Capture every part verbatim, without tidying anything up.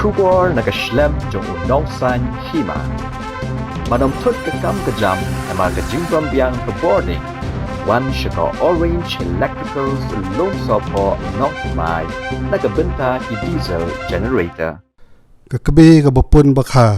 Khubor na ka shlem jong u nongsaiñ hima. Ba ym thut ka kam ka jam, namar ka jingbym biang ka bording. Wan sha ka Orange Electricals Lumsohphoh Nongthymmai, na ka bynta ki diesel generator. Ka kmie kaba pun ba kha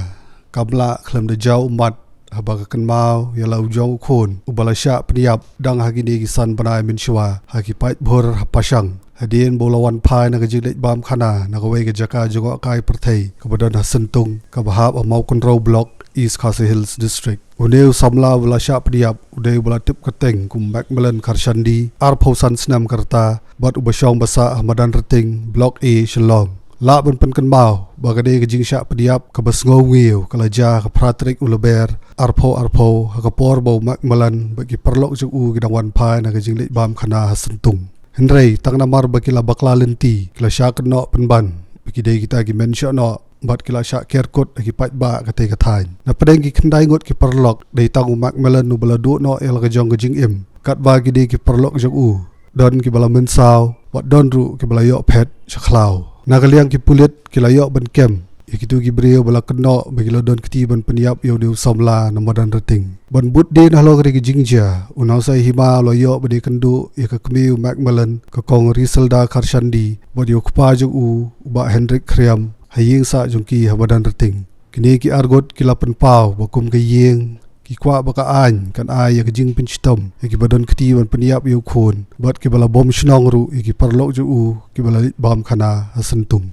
kam lah khlem da jaw ummat haba ka kynmaw ïa la u jong u khun uba la shah pynïap dang ha kine ki san bnai mynshuwa ha ki paidbah ha Pashang. Hadien ba u la wan phai na ka jingleit bam khana na kawei ka jaka jngohkai pyrthei kaba don ha Syntung, kaba hap ha Mawkynrew Block, East Khasi Hills District. Une u samla uba la shah pynïap u dei uba la tip kyrteng kum Macmillan Kharshandi, arphew san snem ka rta, bad uba shong ba sah ha Madanrting, Block A, Shillong. Lah ban pynkynmaw ba ka dei ka jingshah pynïap kaba sngewngiew ka la jia ha ka phra tarik u Lber, arphew arphew, ha ka por ba u Macmillan bad ki paralok jong u ki dang wan phai na ka jingleit bam khana ha Syntung. Hynrei tang namar ba ki la bakla lynti, ki la shah kynnoh pynban ba ki dei kita ki mynshuwa noh bad ki la shah ker kut ha ki paidbah katei ka thaiñ. Na pdeng ki khyndai ngut ki paralok, dei tang u Macmillan uba la duh noh ïa la ka jong ka jingim. Katba ki dei ki paralok jong u, don kiba la mynsaw bad don ruh kiba la ïoh phet sha khlaw. Na ka liang ki pulit, ki la ïoh ban kem ïa kitu ki briew ba la kynnoh ba ki la don kti ban pynïap ïa une u samla na Madanrting. Ban bud dien halor kane ka jingjia, u nongsaiñ hima u la ïoh ban ïakynduh ïa ka kmie u Macmillan, ka Kong Riselda Kharshandi, bad ïa u kpa jong u, u Bah Hendrik Khriam, ha ïing sah jong ki ha Madanrting. Kine ki arngut ki la pynpaw ba kum ka ïing, ki kwah ba ka aiñ kan ai ïa ka jingpynshitom ïa kiba don kti ban pynïap ïa u khun bad kiba la bom shnong ruh ïa ki paralok jong u kiba la leit bam khana ha Syntung.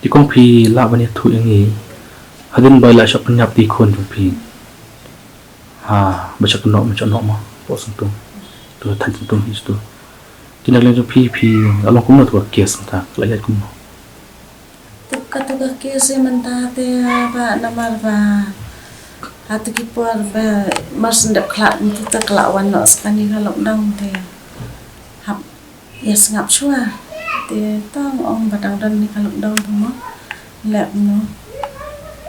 Te kong, phi lah ban ïathuh ïa ngi, hadien ba i la shah pynïap ïa i khun jong phi ha, ba shah kynnoh, ba shah noh ma, hapoh Syntung, tu thaiñ Syntung hi tu. Te na ka liang jong phi, phi la long kumno tu ka case mynta, ka la ïaid kumno? Tu ka, tu ka case mynta te, ba namar ba ha tu ki por ba mar shen dep khlad mynta te ka la wan noh sa kane ka lockdown te hap ïa sngap shuwa. Te tang ong ba dang don ne ka lockdown tu mo, leh kumno.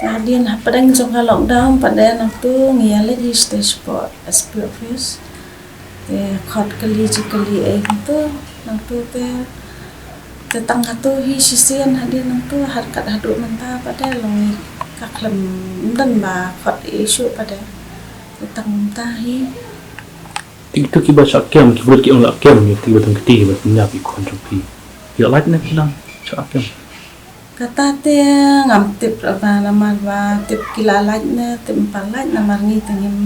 Hadien hapdeng jong ka lockdown pat de nangtu ngi ïaleit hi sha shatei shapoh S P office. Te khot kylli jingkylli ei nangtu, nangtu te, te tang katu hi shisien, hadien nangtu, ha kat haduh mynta pat de long ngi ka khlem, ym don ba khot ei shuh pat de. Te tang mynta hi. Te kito kiba shah kem, ki briew ki ong la kem ïa kito kiba don kti ban pynïap ïa i khun jong phi. Ki la lait ne ki dang shah kem? Kata te ngam tip, ba namar ba tip ki la lait ne tip ym pat lait, namar ngi te ngim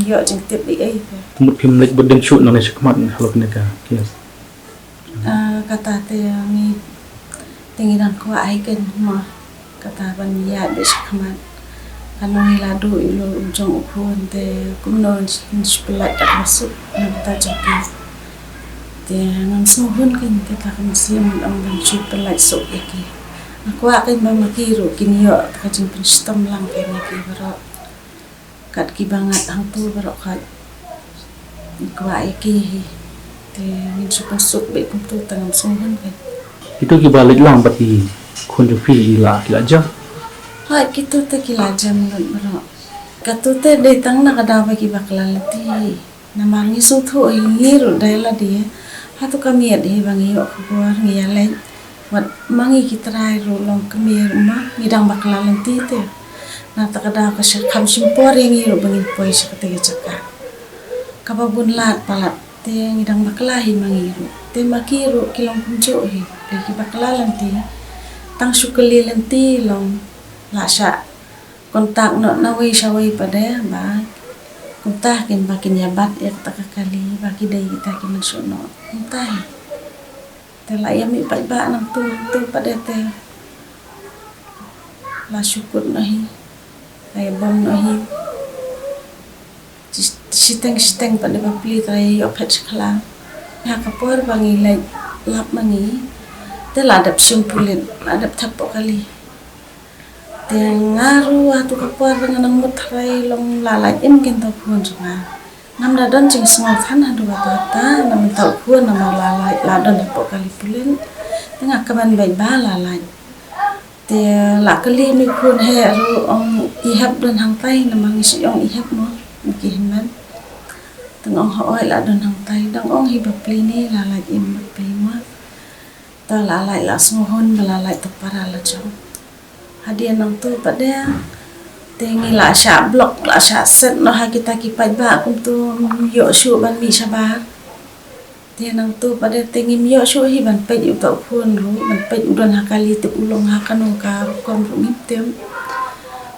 ïoh jingtip ei ei te. Te mut phim leit bud dien shuh nangne shakhmat halor kane ka case? Ah, kata te ngi te ngi dang kwah hi kein mo. Kata ban ïaid beit shakhmat. Kano ngi la duh ïa u jong u khun te kumno ngin shu pynlait da kaba suk na bynta jong ki. Te ngam sngewhun kein kata ka mynsiem, ngam ban shu pynlait suk ïa ki. Nga kwah kein ba ma ki ruh kin ïoh ka jingpynshitom lang kein ïa ki baroh. Kat kiba ngat hangtu baroh kat. Nga kwah ïa ki hi. Te ngin shu pynsuk beit kumtu te ngam sngewhun kein. Kito kiba leit lang bad i khun jong phi, i la, ki la jem? Hooid, kito te ki la jem lut baroh. Katu te dei tang na ka daw ba ki bakla lynti. Namar ngi sngewthuh hi ngi ruh dei lade. Hato ka miet hi ba ngi ïoh khubor ngi ïaleit. Wat ma ngi ki trai ruh long kmie ruh ma ngi dang bakla lynti te. Na kata ka daw ka shah kham shim por ïa ngi ruh ba ngin poi sha kata ka jaka. Kaba bun lad palat te ngi dang bakla hi ma ngi ruh. Te ma ki ruh ki long kumjuh hi. Te ki bakla lynti. Tang shu kylli lynti long la shah contact noh na wei sha wei pat de ba kumta kein ba kin ïa bat ïa kata ka kali ba ki dei kita ki mynshuwa noh. Kumta hi. Te la ïa mih paidbah nangtu nangtu pat de te la shu kut noh hi. La ïa bom noh hi. Shi-, shiteng shiteng pat de bapli te la ïa ïoh phet sha khlam. Ha ka por ba ngi leit lap ma ngi te la dep shim pulit, la dep thep hapoh kali. Te nga ruh ha tu ka por ba nga nang mut tharai long la lait im kein ta u khun jong nga. Ngam da don jingsngewthan haduh katta katta na bynta u khun namar la lait, la don hapoh kali pulit. Te nga kmen beit ba la lait. Te la kylli une u khun heh ruh ong i hep don hangtai namar ngi shu ong i hep mo na ki hynmen. Te nga ong hooid la don hangtai, dang ong hi bapli ne la lait im bapli mo. Te la lait la sngewhun ba la lait ta para la jong. Hadien nangtu pat de te ngi la shah block, la shah set noh ha kita ki paidbah kumtu, ym ïoh shuh ban mih shabar. Te nangtu pat de te ngim ïoh shuh hi ban peit ïa uta u khun ruh, ban peit u don ha kali tip u long ha kano ka rukom ruh ngim tip.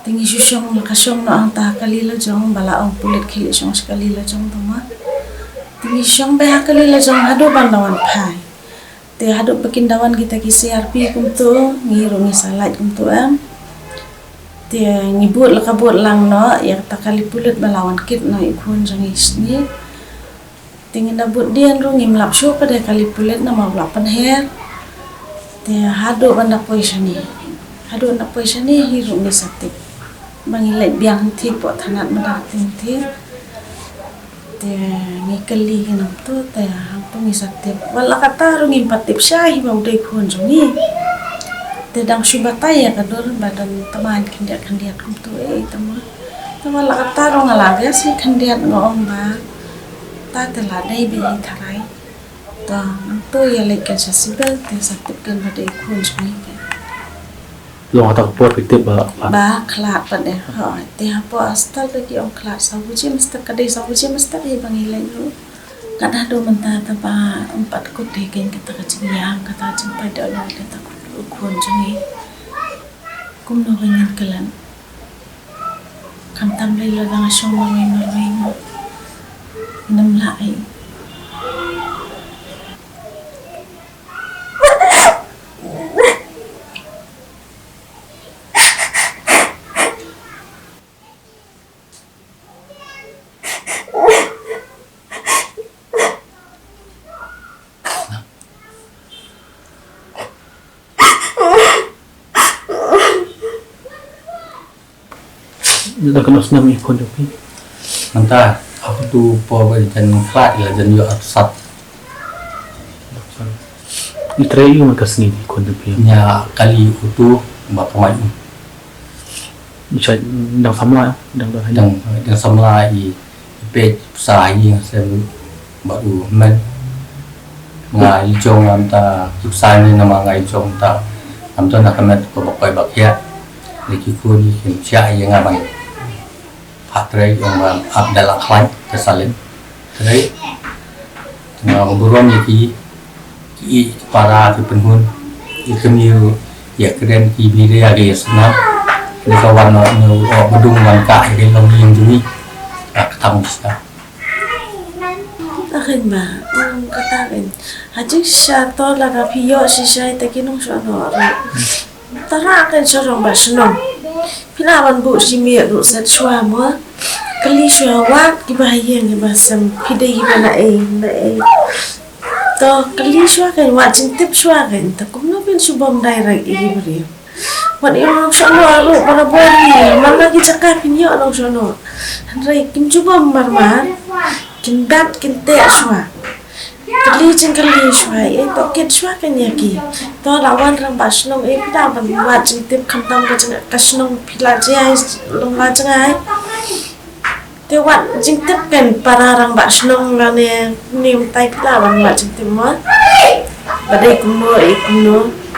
Te ngi shu shong la ka shong noh hangta ha kali la jong, ba la ong pulit khie leit shong sha kali la jong tu ma. Te ngi shong beit ha kali la jong haduh ban da wan phai. Te haduh ba kin da wan kita ki C R P kumtu, ngi ruh ngi sa lait kumtu em. Te ngi bud la ka bud lang noh ïa kata kali pulit ba la wan kit noh ïa u khun jong ngi shane. Te ngi na bud dien ruh ngim lap shuh pat de kali pulit namar u la pynher. Te haduh ban da poi shane, haduh ban da poi shane hi ruh ngi sa tip ba ngi leit biang hi te poh thanat Madarteng te. Te ngi kylli ki nangtu te hangtu ngi sa tip. Wat la katta ruh ngim pat tip shai hi ba u dei khun jong ngi. Te dang shu batai ïa ka dur ba don tymmen khyndiat khyndiat kumtu ei ei tymmen. Te wat la katta ruh nga la biang shi khyndiat nga ong ba ta te la dei beit hi tharai. Te nangtu ïa leit kan sha civil te sa tip kan ba dei khun jong ngi kan. Long hata ka por phi tip ba khlad. Ba khlad pat de. Hooid, te hapoh hostel te ki ong khlad saw baje mynstep, ka dei saw baje mynstep hi ba ngi leit ruh. Kat haduh mynta te ba ym pat kut hi kein kata ka jingïam, kata ka jingpait dohnud kata ka khun jong ngi. Kumno ba ngin klet. Khamtam lei lada nga shong marwei marwei mo. Ngam lah ei. Nda kano snem i khun jong phi? Mynta, ha utu por ba jan khlad ïa la jan ïoh arphew saw. I trei ïa u man ka sngi i khun jong phi? Ïa kali utu ba pynmai u. Shait dang samla, dang, dang, dang, dang samla i, i peit pisa i, nga sem bad u men. Nga i jong ngam ta ki pisa ni namar nga i jong ta. Ngam ta na ka met ko ba koi ba khiah. Ni ki khun i kin shah i nga ban. Phat trei i ong ba ap da la khlaiñ ka Salim. Trei. Nga burom ïa ki, ki, ki para ki pynhun, ki kynïu, ïa kren ki bide ïa ki snam. Ni ka wan no, no, o badung wan ka ïa ki long ïing jong ngi. Ka ktang bista. Akhën ba, um, kata kan. Ha jingshisha to lada phi ïoh shisha ïa kita ki nongshong noh ruh. Tara kan sha rangbah shnong. Phi lah ban buh shi miet ruh set shuwa mo. Kylli shuwa wat kiba ha ïing kiba sem phi dei kiba na ei na ei. To kylli shuwa kan wat jingtip shuwa kan. Ta kumno phin shu bom direct ïa ki briew. Wat ïa u nongshong noh ruh barabor ïa man la ki jaka phin ïoh nongshong noh. Hynrei kim ju bom mar mar. Kin bat kin teh shuwa. Kylli jingkylli shuwa, eh, to kit shuwa kan ïa ki. To la wan rangbah shnong, eh, phi da ban wad jingtip khamtam ka jing, ka shnong phi la jngai, long la jngai. Te wad jingtip kan para rangbah shnong lane, ne mynta phi da ban wad jingtip mo. Ba dei kumno, eh, kumno.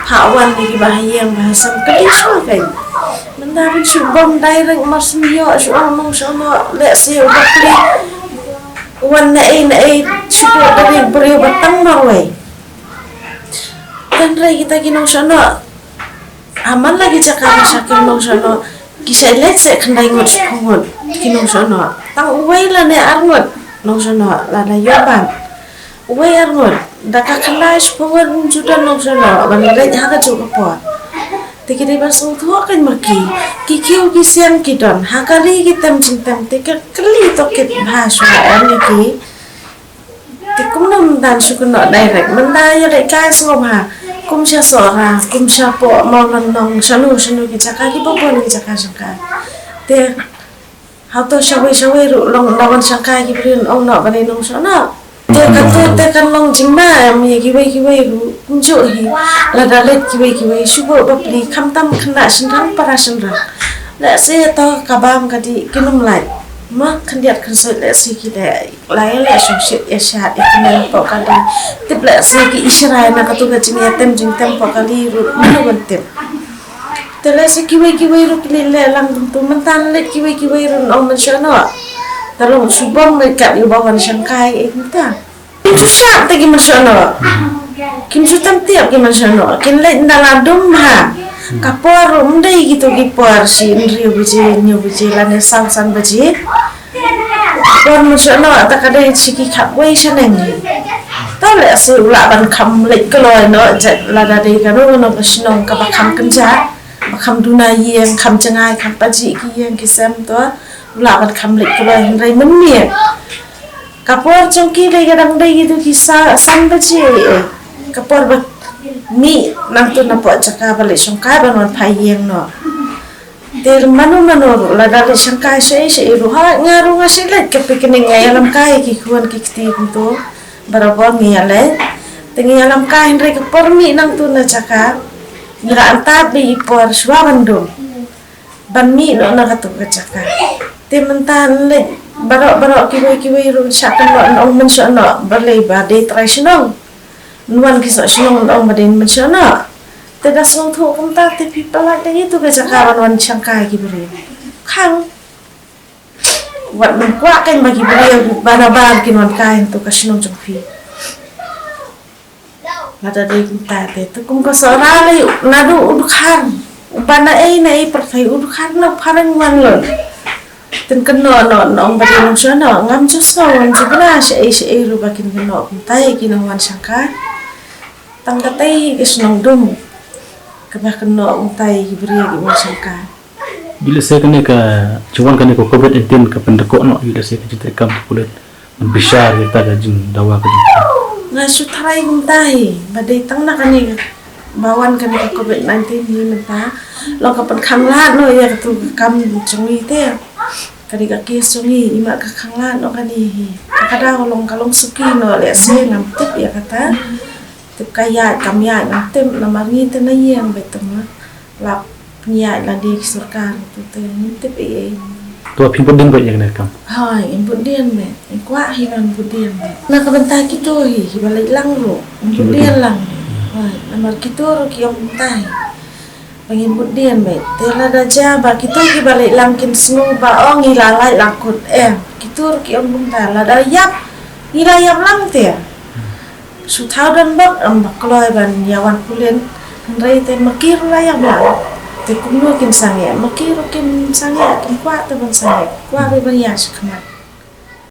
Hap wan ïa kiba ha ïing ba ha sem kylli shuwa kan. Mynta phin shu bom direct mar shu ïoh shu ong nongshong noh lehse u ba pli. Wan na ei na ei shu buh da ri briew ba tang marwei. Hynrei kita ki nongshong noh. Ha man la ki jaka ba sha ki nongshong noh. Ki shait leit seh khyndai ngut shiphew ngut ki nongshong noh. Tang uwei lane ar ngut nongshong noh lada ïoh ban. Uwei ar ngut, da ka khyndai shiphew ngut ym ju don nongshong noh ban leit ha kajuh ka por. Te ki dei ban sngewthuh kan ma ki, ki kiew ki siang ki don ha ka ri ki tem jingtem te ka kylli to kit bha shuwa em ïa ki. Te kumno mynta shu kynnoh direct, mynta ïa leit kai sngewbha kum sha Sohra, kum sha poh Mawlynnong, shano shano ki jaka kiba bun ki jaka shangkai. Te hato shawei shawei ruh long da wan shangkai ki briew ong noh ban ïa nongshong noh. Te kato te kan long jingma em ïa kiwei kiwei ruh kumjuh hi. Lada leit kiwei kiwei shu buh ba pli khamtam khynnah shynrang para shynrang. Lehse to ka bam ka dih kin ym lait. Ma khyndiat khynsoit lehse ki leh la ïa leh shongshit ïa shad ïa ki nang poh ka dih. Tip lehse ki i shrai na kato ka jingïatem jingtem poh ka dih ruh mano ban tip. Te leh sa kiwei kiwei ruh ki leh leh lang kumtu, mynta leh kiwei kiwei ruh ong mynsiem noh. Te long shu bom leh kat ïa ba wan shangkai eh kumta. Kim shu shah te ki mynsiem noh. Kim shu tam tiap ki mynsiem noh. Kin leh nda la dum ha. Ka por ruh ym dei kito ki por shi hynriew baje, hynñiew baje lane san san baje. Por mynsiem noh ta ka dei shi ki khatwei shaneng. To leh sa u lah ban kham leit kloi noh, lada dei kano kano ka shnong kaba kham kynjah, ba kham duna ïing, kham jngai, kham pajih ki ïing ki sem, to u lah ban kham leit kloi, hynrei mynmiet ka por jong ki dei ka dang dei kito ki sa, san baje eh. Ka por ba mih nangtu na pdeng jaka ba leit shongkai ban wan phai ïing noh. Te mano mano ruh lada leit shangkai shaei shaei ruh, ha, nga ruh nga shu leit ka picnic, nga ïalam kai ki khun ki kti kumtu. Barabor ngi ïaleit. Te ngi ïalam kai, hynrei ka por mih nangtu na jaka, ngi la antad beit i por shuwa ban dum ban mih noh na katu ka jaka. Te mynta leit baroh baroh kiwei kiwei ruh shah kynnoh, ong mynsiem noh, balei ba dei trai shnong. Wan ki soh shnong, ong ba dei mynsiem noh. Te da sngewthuh kumta te phi pynlait da itu ka jaka ban wan shangkai ki briew. Khang. Wat nym kwah kein ba ki briew ba na bar kin wan kai tu ka shnong jong phi. Lada dei kumta te tu kum ka Sohra lei, naduh u dkhar ba na ei na ei pyrthei, u dkhar na phareng wan lon. Te kynnoh noh, ong ba dei nongshong noh, ngam ju sngew, ngam ju bna shaei shaei ruh ba kin kynnoh kumta ïa ki nongwan shangkai. Tang katei ka shnong dum kaba kynnoh kumta ïa ki briew ki wan shangkai. Ïoh lehse kane ka, ju wan kane ka covid nineteen ka pyndakoh noh, ïoh lehse ka jingtrei kam ka pulit ban bishar ïa kata ka jingdawa ka jong ka. Nga shu tharai kumta hi, ba dei tang na kane ka, ba wan kane ka covid nineteen hi mynta long ka pynkhang lad noh ïa katu ka kam jong ngi te. Ka dei ka case jong ngi, imat ka khang lad noh kane hi. Ka daw long ka long suki noh lehse, ngam tip ïa kata. Tip ka ïaid kam ïaid ngam tip, namar ngi te na ïing beit, tang ma lap ngi ïaid lade ki sorkar tu te ngim tip ei ei. To phi bud dien beit ïa kane ka kam? Hooid, ngim bud dien beit. Ngim kwah hi ban bud dien beit. Na ka bynta kito hi, kiba leit lang ruh, ngim bud dien lang. Hooid, namar kito ruh ki ong kumta hi ba ngin bud dien beit. Te lada jia ba kito kiba leit lang kin sngew ba ong ngi la lait lang kut, em, kito ruh ki ong kumta, lada ïap ngi la ïap lang te. Shu thaw don bok, em, ba kloi ban ïa wan pulit. Hynrei te ma ki ruh la ïap lang. Te kumno kin sangeh? Ma ki ruh kim sangeh, kim kwah te ban sangeh. Kwah ruh ban ïa shakhmat.